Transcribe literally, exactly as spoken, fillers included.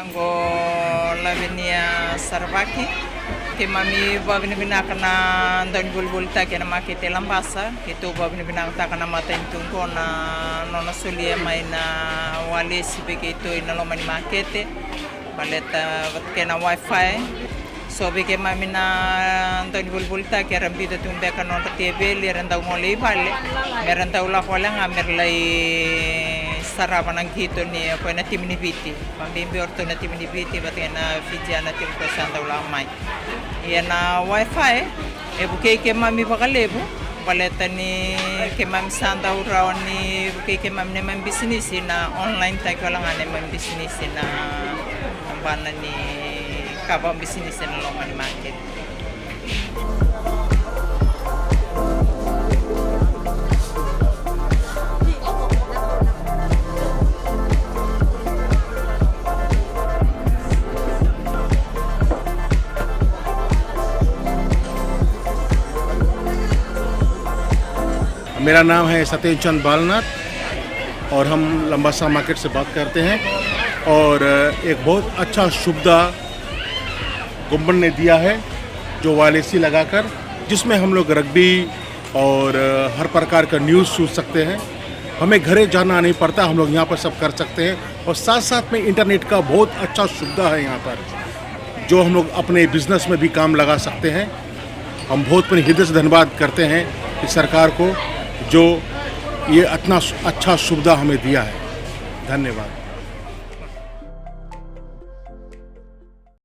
Qo Lavinia Saravaki. Keimami vavinavinaka na daunivolivolitaki ena makete e Labasa. Keitou vavinavinakataka na matanitu qo na nona solia mai na walesi vei keitou ina loma ni makete. Baleta vata kei na wifi. So vei keimami na daunivolivolitaki era biuta tu beka na nodra teveli, era dau gole i vale, mera dau lako wale ga mera lai sarava na qito ni koya na timi ni Viti. Vabibi o ratou na timi ni Viti vata kei na Fijiana, timi koya sa dau lako mai. Ia na wifi e vukei keimami vakalevu. Baleta ni keimami sa dau rawa ni vukei keimami neimami bisinisi na online taki wale ga neimami bisinisi na tabana ni ka vakabisinisi ena loma ni makete. मेरा नाम है सत्येंद्र चंद बालनाथ और हम लंबासा मार्केट से बात करते हैं। और एक बहुत अच्छा सुविधा गवर्नमेंट ने दिया है, जो वायलेसी लगाकर, जिसमें हम लोग रग्बी और हर प्रकार का न्यूज़ सुन सकते हैं। हमें घरे जाना नहीं पड़ता, हम लोग यहाँ पर सब कर सकते हैं। और साथ साथ में इंटरनेट का बहुत अच्छा सुविधा है यहाँ पर, जो हम लोग अपने बिजनेस में भी काम लगा सकते हैं। हम बहुत अपने हृदय से धन्यवाद करते हैं इस सरकार को, जो ये इतना सु-, अच्छा सुविधा हमें दिया है। धन्यवाद।